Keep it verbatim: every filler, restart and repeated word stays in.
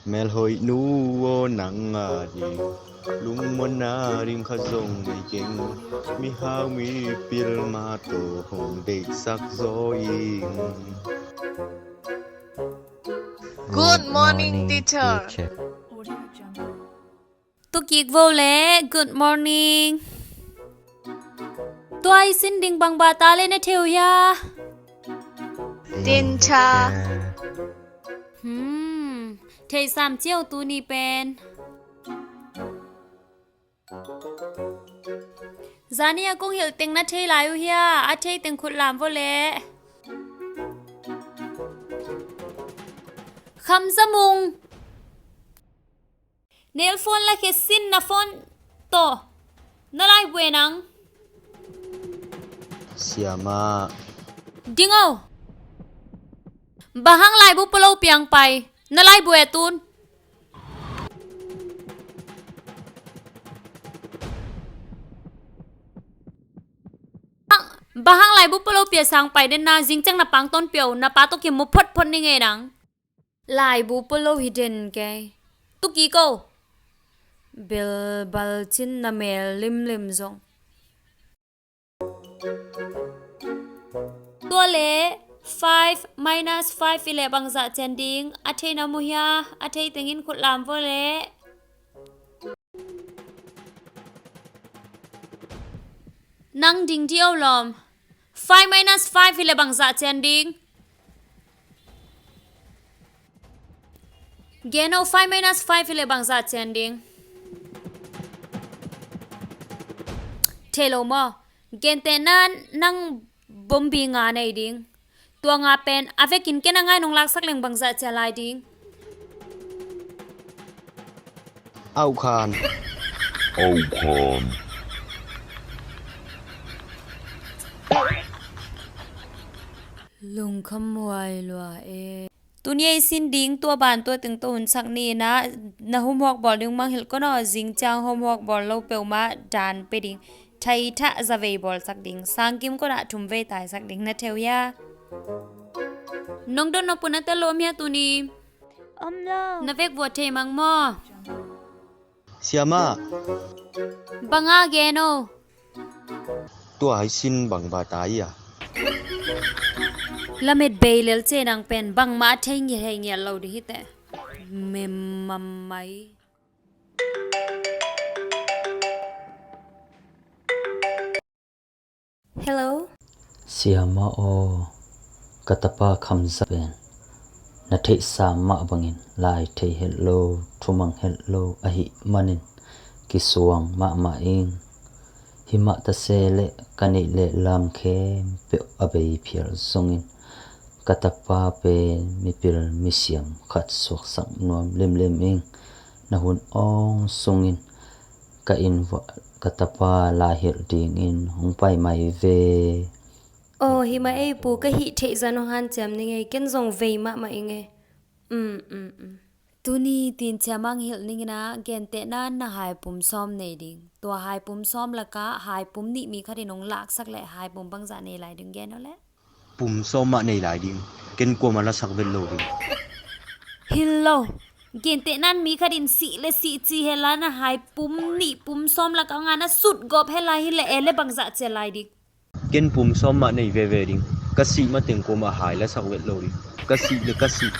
Melhoih nu aw, nang a ding lungmuanna ding khat zong nei keng. Mihau mipil mah tawh hong deihsak zaw ing. Good morning, teacher. Tu kik vo le, good morning. Tua i sin ding bang bata le na thei uh hia? Tincha. Hmm, thei sam ciau tuni pen. Zani a kong hilh teng na thei lai uh hia? A thei teng khut lam vo le. Kham Za Mung. Nail phone la khe sin na phone tawh. Na laibu e nang. Siamah. Ding o. Bang hang laibu pua lo piang pai. Na laibu e tun. Bang hang laibu pua lo pia sang pai den na, zing ciang na pangtawn pia o, na pa tawh kimu photphot ni ngei nang. Laibu pua lo hi den kei. Tu kik o. Bel bal cin na mel limlim zong. Tua le five minus five i le bangzah cian ding. A thei na mu hia? A thei tengin khut lam vo le. Nang ding di o lawm. Five minus five hi le bangzah cian ding. Gen o, five minus five hi le bangzah cian ding. Thei lo maw? Gentehna nang bombi nga nei ding. Tua nga pen a vekin ken a ngai nong laksak leng bangzah cia lai ding. Au khan. Au khan. Lungkham muai lua e. Tuni ei sin ding tua ban tua teng tawh hun sak ni na, na homework bawl ding mangngilh kei naw, zing ciang homework bawl lo peuhmah dan pe ding. Thai thah zavei bawlsak ding, sangkim kona thumvei taisak ding na theu hia? Nong don nong puna te lom hia tuni? Om lo. Na vek vua thei mang maw? Siamah. Banga gen o. Tua hai sin bang ba tai a? Lamet bei lel ce nang pen bangmah thei ngiat thei ngiat lo ding hi te. Mem mam mai. Hello. Siamah aw, ka tapa Khamza pen na theihsa mah bangin lai thei het lo, thumang het lo ahih manin kisuang mahmah ing. Himah tase le ka neih le lam khempeuh a bei phial zongin ka tapa pen mipil misiam khat suaksak nuam limlim ing. Na hun awng sungin ka inn vuah ka tapa lai hilh dingin hong pai mai ve. Aw, himah ei pu, ka hih theih zan hong hanciam ning ei, ken zong vei mahmah ing ei. Um, um, um. Tuni tin ciamang hilh ning ina, gentehna na haipum sawm nei ding. Tua haipum sawm lakah haipum nih mi khatin hong laksak leh haipum bangzah nei lai ding gen aw leh? Pum sawm mah nei lai ding. Ken kuamah lasak vet lo ding. Hil lo. Gentehna mi khatin sih le sih ci hela na haipum nih pum sawm lakah nga na sut gawp hela hi le e le bangzah cia lai ding. Ken pum sawm mah nei veve ding. Ka sih mateng kuamah hai lasak vet lo ding. Ka sih le ka sih.